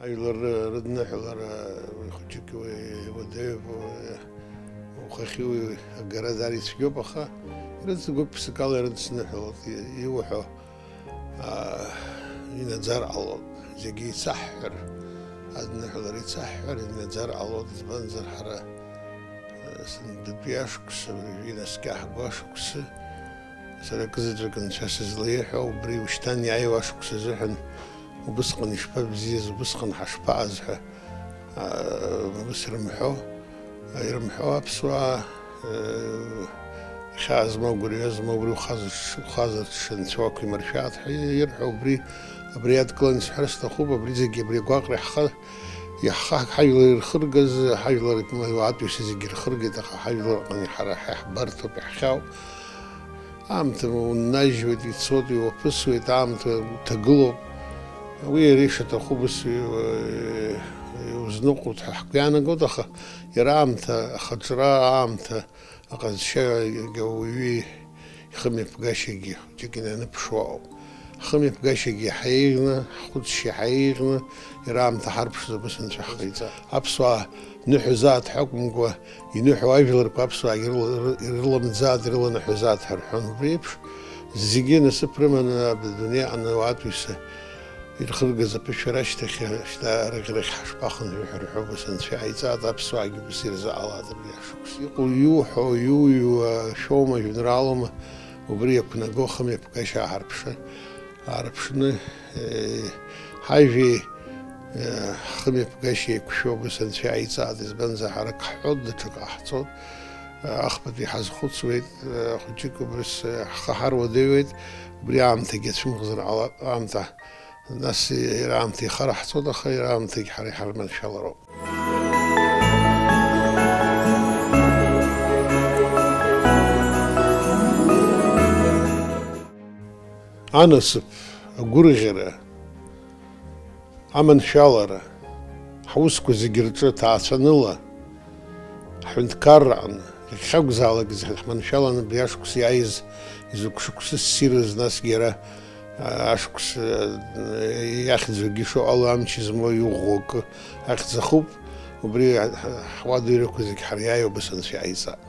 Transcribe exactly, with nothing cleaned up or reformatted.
Ажәлар ры-, рыдныҳәалара, уи хәыҷык уи уадаҩуп, уи ухахьы уи агара даара ицәгьоуп, аха ирыцгәык ԥсыкала ирыдсныҳәалоит, и-, иуҳәо, аа, инаӡар ҟалоит. Зегьы еицаҳҳәар, адныҳәалара еицаҳҳәар, инаӡар ҟалоит, избанзар ҳара, э, сынтәатәи ашықәс, абыржәы инаскьа ҳгәы ашықәсы, сара акызаҵәык Анцәа сызлаиҳәо, убри ушьҭан иааиуа ашықәс азыҳәан убысҟан ишԥабзиаз, убысҟан ҳашԥааз ҳәа, аа, ус ирымҳәо, ирымҳәо аԥсуаа, э, хьаа змоу, гәырҩа змоу, убри ухазырш-, ухазырҽ-, Анцәа уақәимыршәааит ҳәа ирҳәо, убри, абри адкыланы исҳәар сҭахуп, абри зегьы, абри агәаҟра иаҳха-, иаҳха-, ҳажәлар ирхыргаз, ҳажәлар ауаатәыҩса зегьы ирхыргеит, аха ҳажәлар аҟны ҳара ҳаиҳабарҭоуп, иаҳхьаауп. Аамҭа уннажьуеит, ицоит, иуаԥысуеит, аамҭа уҭагылоуп. Уи иара ишаҭаху ус иу-, иузныҟәоит ҳәа ҳгәы иаанагоит, аха иара аамҭа, ахаҿра аамҭа, аҟазшьа ауаҩы ихымҩаԥгашьагьы хәыҷык инаныԥшуа ауп. Ҳхымҩаԥгашьагьы иаҳа еиӷьны, ҳхәыцшьа иаҳа еиӷьны, иара аамҭа ҳарԥшӡоуп, ус Анцәа ҳҟаиҵа. Аԥсуаа ныҳәа зааҭ ҳәа акәымкәа, иныҳәоу ажәларқәа аԥсуаагьы ирыла-, ирыламӡааит, ирыланыҳәазааит ҳәа рҳәон. Убри еиԥш, зегьы насыԥ рыманы адунеи аҟны ауаатәыҩса ирхыргаз аԥышәара ашьҭахь, шьҭа арыӷьарахь ҳашԥахынҳәуеи ҳәа рҳәо, ус Анцәа иааиҵааит, аԥсуаагьы ус ирзаҟалааит абри ашықәс. Иҟоу иуҳәо, иуҩуа шәоума, жәеинраалоума, убри иақәнаго хымҩаԥгашьа аарԥшы-, аарԥшны, э, ҳажәеи, э, ҳхымҩаԥгашьа еиқәшәо ус Анцәа иааиҵааит, избанзар ҳара ак ҳҳәоит, даҽак ҟаҳҵоит, э, ахԥатәи ҳазхәыцуеит, э, хәыҷык убрыс, э, ҳхы ҳаруадаҩуеит, убри аамҭагьы ацәымӷзар ҟалап, аамҭа, нас иара аамҭа ихараҳҵоит, аха иара аамҭагь ҳара иҳарманшәалароуп. Анасыԥ, агәырӷьара, аманшәалара, ҳусқәа зегьы рҿы ҭаацәаныла, ҳҳәынҭқарраҟны, иахьакәзаалак ҳманшәаланы абри ашықәс иааиз, изакә шықәсы ссирыз, насгьы иара, а, ашықәс, а, иахьӡугьы шыҟало амч змоу иӷәӷәоу акы ахьӡ ахуп, убри ҳ-, ҳуадаҩрақәа зегь ҳара иааиуа абас Анцәа иааиҵап.